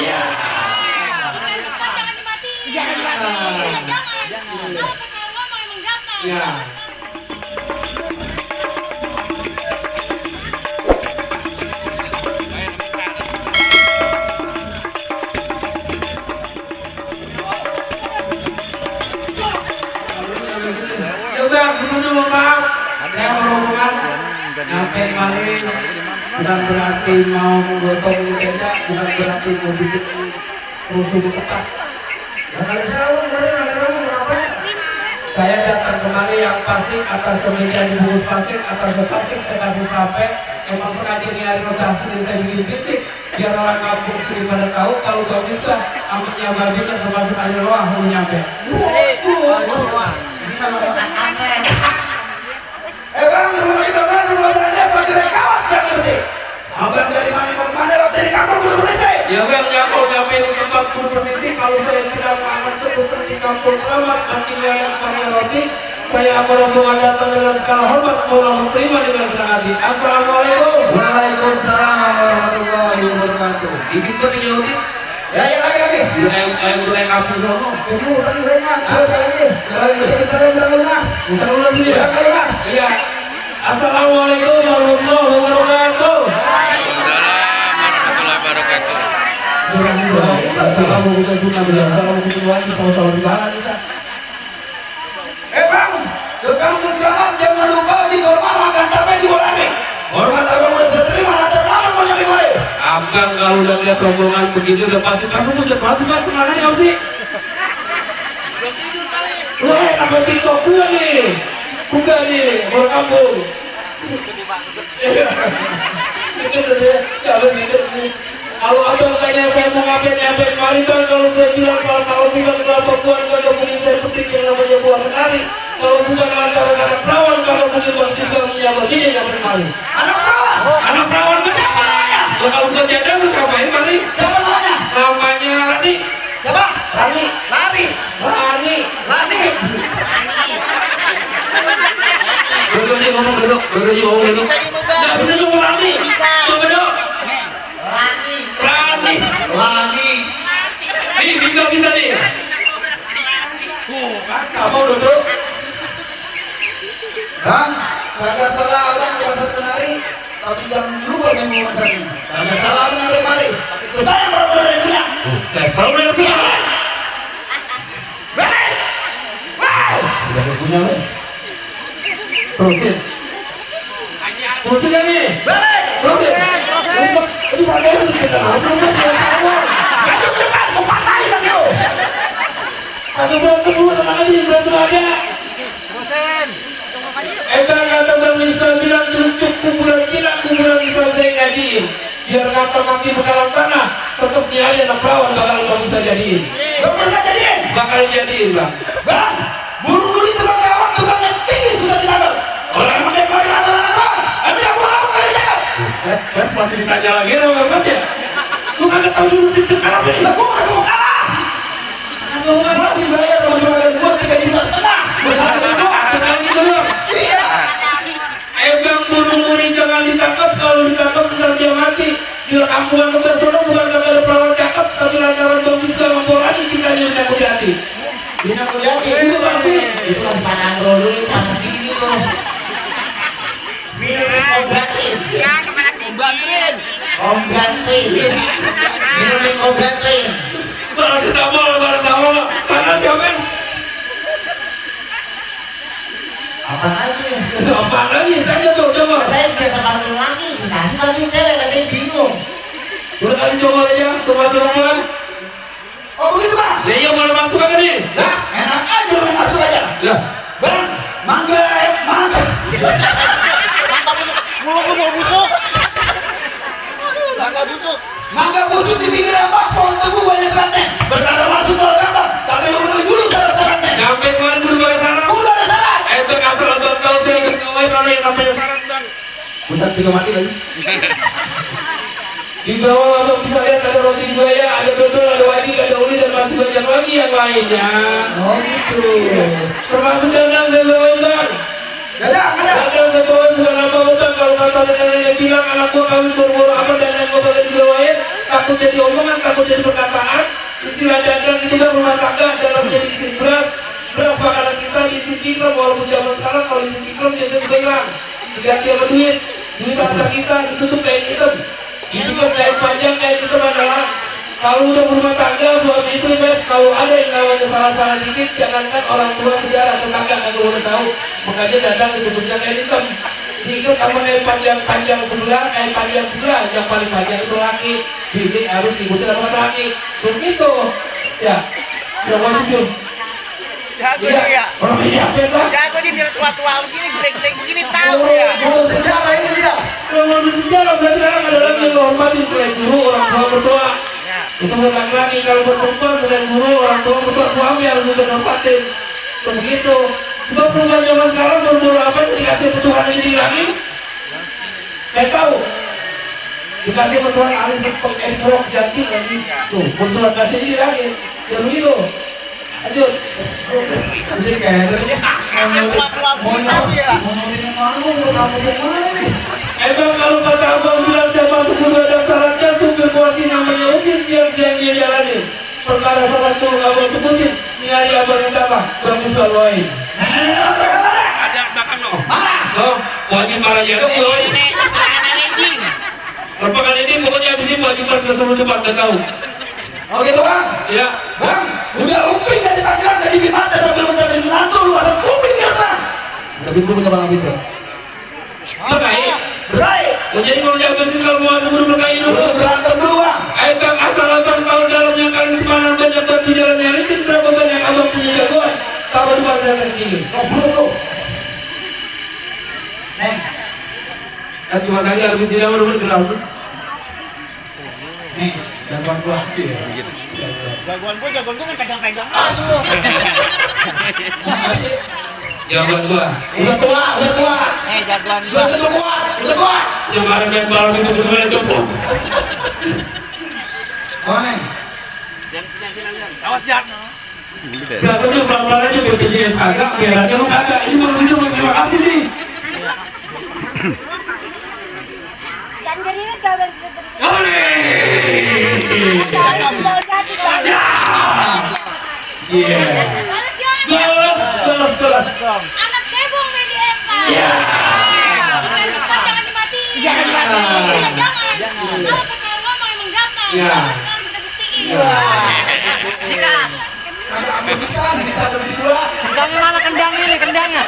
Ya. Ikan cepat jangan dimatiin. Jangan dimatiin. Iya, jangan. Kalau perkara ngomong emang gampang. Ya. Ya udah, sebelumnya mohon maaf. Saya berhubungan sampai kemarin bukan berarti mau menggotong tenda, bukan berarti mau bikin rusuh ketat. Saya datang kemari yang pasti atas kemeja dibungkus plastik, atas plastik saya kasih sampai. Emang sengaja ini hari rotasi ini saya bikin fisik biar orang kampung sini pada tahu kalau bagus lah amatnya baginya termasuk air roah mau nyampe. Bang, rumah kita kan rumah tanda pakai kawat jangan bersih. Abang dari mana lo dari kampung kudu bersih. Ya bang, ya kalau nyampe di tempat kudu permisi kalau saya tidak akan seputar di kampung keramat nantinya yang pakai roti saya berhubungan datang dengan segala hormat mau terima dengan senang hati. Assalamualaikum. Waalaikumsalam warahmatullahi wabarakatuh. Izin kok ini Udin? Ya lagi. Ayam goreng kampung sono. Ini tadi banyak. Kita udah lunas. Bukan ulang dulu ya? Udah lunas. Iya. Assalamualaikum warahmatullahi wabarakatuh. Assalamualaikum warahmatullahi wabarakatuh. Bang, ke kampung keramat jangan lupa dihormat makan tape di bolani. Hormat abang udah saya terima, nanti berapa mau nyampe gue? Abang kalau udah lihat rombongan begitu udah pasti muncul pasti mana ya sih? Wah, apa TikTok gua nih? Bukan nih, orang kampung. Itu dia, kalau sih kalau abang tanya saya mau ngapain kemarin bang, kalau saya bilang kalau bukan kelapa buah kalau mungkin saya petik yang namanya buah menari. Kalau bukan antara anak perawan, kalau mungkin bang Tisbah punya baginya yang menari. Anak perawan? Anak perawan Siapa namanya? Kalau bukan jadang terus ngapain kali? Siapa namanya? Namanya Rani. Siapa? Rani. Lari. Rani. Lari. Duduk aja ngomong duduk. Nggak bisa ngomong Rani. Coba dong. Rani. Nih, bisa nih. Kan kamu duduk. Bang, kagak salah abang bahasa penari, tapi jangan lupa mengumumkan tadi. Kagak salah abang sampai mari. Itu saya yang benar-benar yang punya. Saya problem punya. Baik. Baik. Udah punya mas. Terusin. Terusin ya nih. Baik. Terusin. Bisa ada yang kita langsung mas. Maju ke depan, mau patahin bang yo. Ada berantem dulu, tenang aja, berantem aja. Bang kata Bang Islam bilang teruntuk kuburan kita, kuburan Islam saya ngajiin. Biar kata mati bekalan tanah, tetap dia ada anak perawan bakal Bang Islam jadiin. Bang bisa jadiin. Bakal jadiin bang. Bang, burung duri terbang kawan, terbang yang tinggi susah ditangkap. Orang yang pakai kemarin anak kawan, ambil aku lama kali jaga. Mas masih ditanya lagi sama Bang ya? Lu kagak tahu dulu titik kalah ini? Aku mau kalah. Aku mau kalah. Dibayar sama jualan gua 3,5 juta. Bakal gitu dong. Iya. Bang burung-burung jangan ditangkap, kalau ditangkap bentar dia mati. Di kampungan kebelah sono bukan kagak ada perawan cakep, tapi lantaran Bang Islam memborani kita nyuruh aku jadi. Bina kujati. Itu pasti. Itu lagi panangro dulu, panas gini tuh. Minum obatin. Ya, kemana sih? Obatin. Minum obatin. Paracetamol, panas ya men? Apa lagi? Apa lagi? Tanya tuh, coba. Saya biasa bantu lagi, dikasih bantu cewek lagi bingung. Udah kasih coba aja, coba teman. Oh begitu bang? Ya iya mau masuk aja nih. Nah, enak aja lu masuk aja. Lah, Bang, mangga. Mangga busuk. Mulut lu mau busuk. Mangga busuk. Mangga busuk di pinggir apa? Pohon tebu banyak santai. Berkata masuk ke apa? Tapi lu belum dulu syarat-syaratnya. nyampe kemarin kudu pakai syarat. Udah ada syarat. Bang asal abang tahu saya ngawain orang yang namanya syarat bang. Pusat tiga mati lagi. Di bawah abang bisa lihat ada roti buaya, ada dodol, ada wadi, ada uli dan masih banyak lagi yang lainnya. Oh gitu. Termasuk dandang saya bawain bang. Dadang, ada. Dandang saya bawain bukan apa bang. Kalau kata nenek bilang anak gua kawin buru-buru apa dan yang gua bakal dibawain, takut jadi omongan, takut jadi perkataan. Istilah dagang itu kan rumah tangga, dalamnya diisi beras makanan kita diisi tikram, walaupun zaman sekarang kalau diisi tikram biasanya sudah hilang, diganti sama duit harta kita ditutup kain hitam, dibikin kain panjang. Kain hitam adalah kalau udah berumah tangga suami istri, kalau ada yang namanya salah-salah dikit, jangankan orang tua saudara tetangga nggak boleh tahu, makanya dagang ditutupnya kain hitam, diikat sama kain panjang sebelah, yang paling panjang itu laki, bini harus diikuti sama laki, begitu ya, yang wajib. Jago dia. Orang iya, pesa. Jago dia biar tua-tua begini, jelek-jelek begini tahu ya. Guru sejarah ini dia. Kalau masuk sejarah berarti sekarang ada lagi yang menghormati selain guru, orang tua mertua. Ya. Itu buat laki-laki, kalau buat perempuan selain guru, orang tua mertua, suami harus juga hormatin. Begitu. Sebab perubahan zaman sekarang baru apa yang dikasih petualang ini dihilangin? Saya tahu. Dikasih petualang alis pengekstrok jantik lagi. Tuh, petualang kasih ini lagi. Ya begitu. Lanjut. Jadi kayak Tua-tua mau begini tahu ya. nyautin yang mana, mau kamu yang mana nih? Emang kalau kata abang bilang saya masuk dulu ada syaratnya, supir kuasi namanya Usin, siang-siang dia jalanin. Perkara syarat tuh abang sebutin, nyari abang minta apa? Bagus bawain. Ada belakang lo. Mana? Oh, wajib marah ya dong. Nenek, anak lejing. Lepakan ini pokoknya habis ini wajib ke seluruh tempat, udah tahu. Oh gitu bang? Iya. Bang, udah uping dari Tangerang jadi Bimata sambil mencari menantu lu pasang kuping dia bang. Udah pintu punya bang pintu. Berkait. Baik. Oh, jadi kalau jangan mesin kalau mau masuk dulu berkait dulu. Udah berantem dulu bang. Ayo bang, asal abang tahu dalamnya kali semalam banyak batu jalan yang licin, berapa banyak abang punya jagoan? Tahu depan saya segini. Ngobrol tuh. Neng, Nanti mas Ali harus tidak menurut ground. neng, jagoan gua. Jagoan gua main pegang-pegang aja lu. Makasih. Jagoan gua. Udah tua. Jagoan Udah tentu kuat. Udah kuat. Yang kemarin main malam itu benar-benar jempol. Oh neng. Awas Jan. Berantemnya pelan-pelan aja BPJS agak, biar aja lu kagak. Ini mau bisa terima kasih nih. Jangan gerimis kau bang. Iya. Galas. Anak cebong BDM pak. Iya. Ikan cepat jangan dimatiin. Jangan dimatiin. Iya jangan. Kalau perkara ngomong emang gampang. Iya. Tapi sekarang kita buktiin. Sikat. Ada ambil bisa di satu di dua. Kendangnya mana kendangnya nih kendangnya?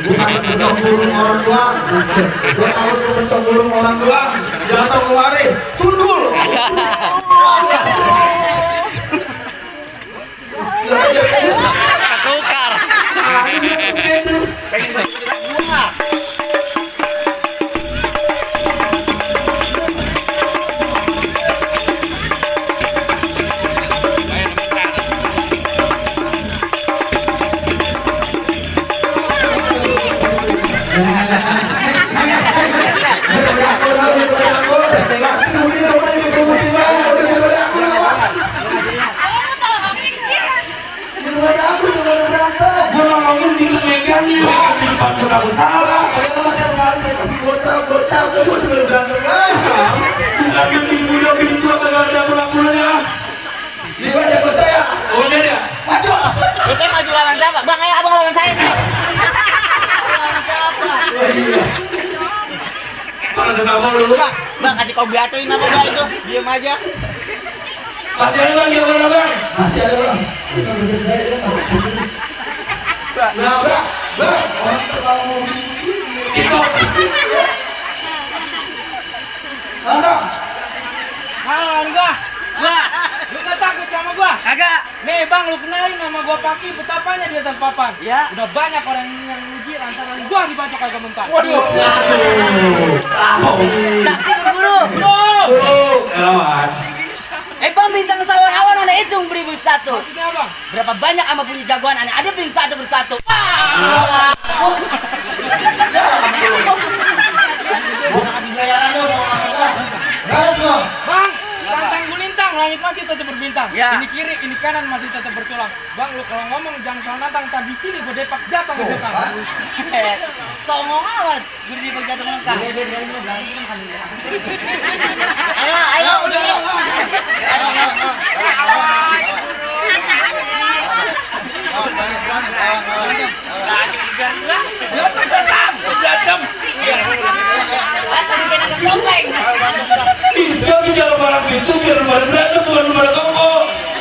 Bukan burung orang doang. Gua tahu tuh bentuk burung orang doang. Jatuh kemari. Sundul. Ketukar. Pengen gua. Gua ngomongin bisa megangnya. Di depan gua takut salah. Bukan yang muda bini tua kagak ada pura-puranya. Oh jadi ya? Kita maju lawan siapa? Bang, ayo abang lawan saya nih. Lawan siapa? Mana saya tahu dulu. Bang, kasih kau batuin nama gua itu. Diam aja. Masih ada bang, gimana bang? Masih ada bang. Nah, bang, orang terlalu mau begini. Itu. Tantang. Lawan gua. Lu gak takut sama gua? Kagak. Nih bang, lu kenalin nama gua Paki, betapanya di atas papan. Ya. Udah banyak orang yang uji lantaran gua dibacok kagak mempan. Waduh. Sakti berburu. Lawan. Bang, bintang sawan-awan ada hitung 1001. Maksudnya abang? Berapa banyak ama punya jagoan aneh? Ada bin satu persatu. langit masih tetap berbintang. Ya. Ini kiri, ini kanan masih tetap bertulang. Bang, lu kalau ngomong jangan salah nantang. Ntar di sini gue depak jatuh ke belakang. Songong amat. Gue di bagian jatuh melengkang. Ayo, ayo, udah. Berantem setan, berantem. Tadi kena ketomeng. Bisa bicara barang itu biar pada berantem bukan pada kongko.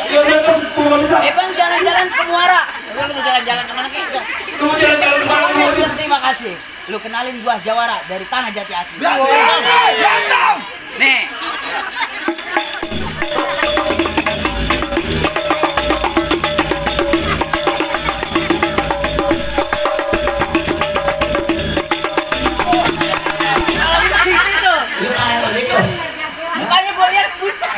Ya berantem bukan bisa. Bang, jalan-jalan ke Muara. Lu mau jalan-jalan kemana gitu? Lu mau jalan-jalan kemana Pokoknya mau? bilang terima kasih. Lu kenalin gua Jawara dari Tanah Jati asli. Berantem. Nih. Di situ. Mukanya gua lihat buset.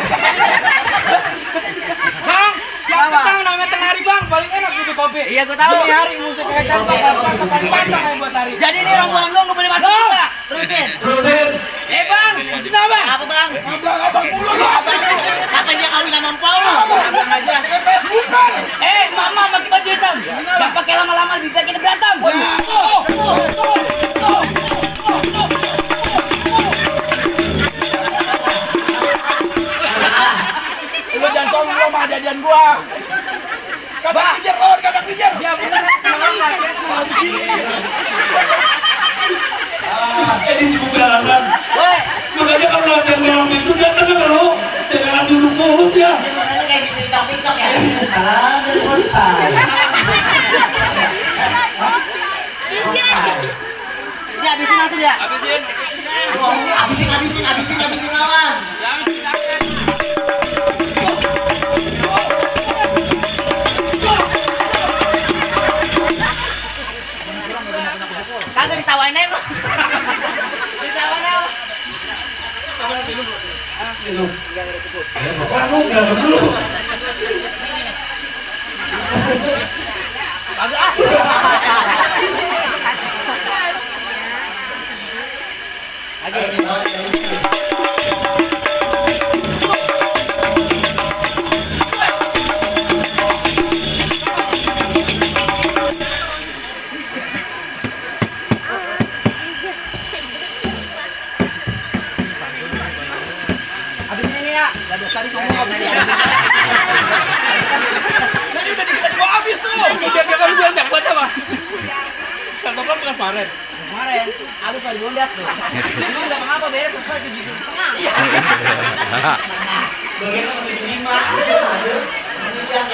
Bang, siapa tahu namanya tengah hari bang, paling enak gitu kopi. Iya, gua tahu. Ini hari musik kayak bakal pantang kayak buat hari. Jadi ini rombongan lu nggak boleh masuk juga. Terusin. Terusin. Bang, musik apa? Apa bang? Abang mulu lu. Apa dia kawin sama empau lu? Abang aja. Bukan. Mama pakai baju hitam. Gak pakai lama-lama lebih baik kita berantem. Lu jangan sombong lu sama jadian gua. Kagak pijar lawan, kagak pijar. Ya benar, senang lagi. Ini sibuk beralasan. Woi, Makanya kalau latihan dalam itu datang kan lu jangan langsung duduk mulus ya. makanya kayak gitu TikTok ya. Ini habisin langsung ya. Habisin lawan. Kagak ditawain aja, bro. Ditawain aja. Kamu berantem dulu. Kagak ah. Habisin ini ya. Tadi ngomong habisin. Tadi udah dikit gua habis tuh. Dia kan bilang buat apa? Kantong bekas kemarin. Kemarin, habis lagi bondas tuh. Emang nggak mengapa beres sesuai 7,5. Bagaimana masih 5? Ini yang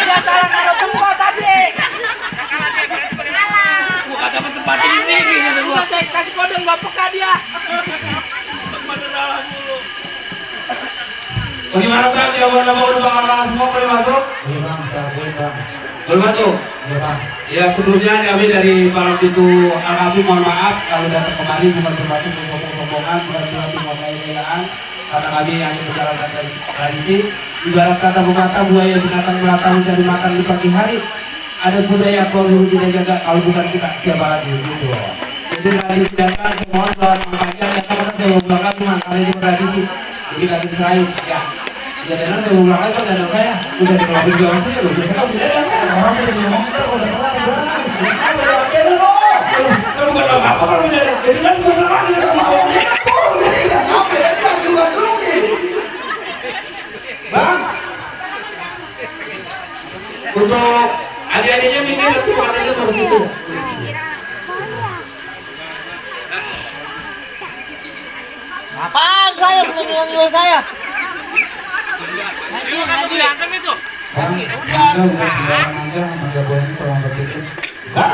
Dia salah naruh tempat tadi. Gua kagak mentempatin di sini gitu gua. Udah saya kasih kode nggak peka dia. Tempatnya salah mulu. Bagaimana bang? Jawaban apa udah bakal kalah semua boleh masuk? Boleh masuk. Ya sebelumnya kami dari para pintu Alkapi mohon maaf kalau datang kemari bukan bermaksud sombong-sombongan, bukan berarti mau gaya-gayaan, karena kami hanya menjalankan tradisi. Ibarat kata pepatah, buaya binatang melata mencari makan di pagi hari. Ada budaya kalau kita jaga, kalau bukan kita siapa lagi gitu. Jadi tradisi datang, saya mohon bahwa panjang ya kan saya mau belakang cuma kali ini tradisi. Jadi kami serahin ya. Ya dan saya mau belakang kan dan saya udah dikelabin jauh sih loh. Saya kan tidak ada. orang yang ngomong kita udah Kan bukan apa-apa kalau tidak ada. Jadi kan bukan lagi. Bang, Untuk adik-adiknya minggir nanti matanya terus itu. Apaan saya belum nyuruh saya? Berantem itu. Bang, Anda bukan bilang Anda sama Jagoan ini tolong berpikir. Bang,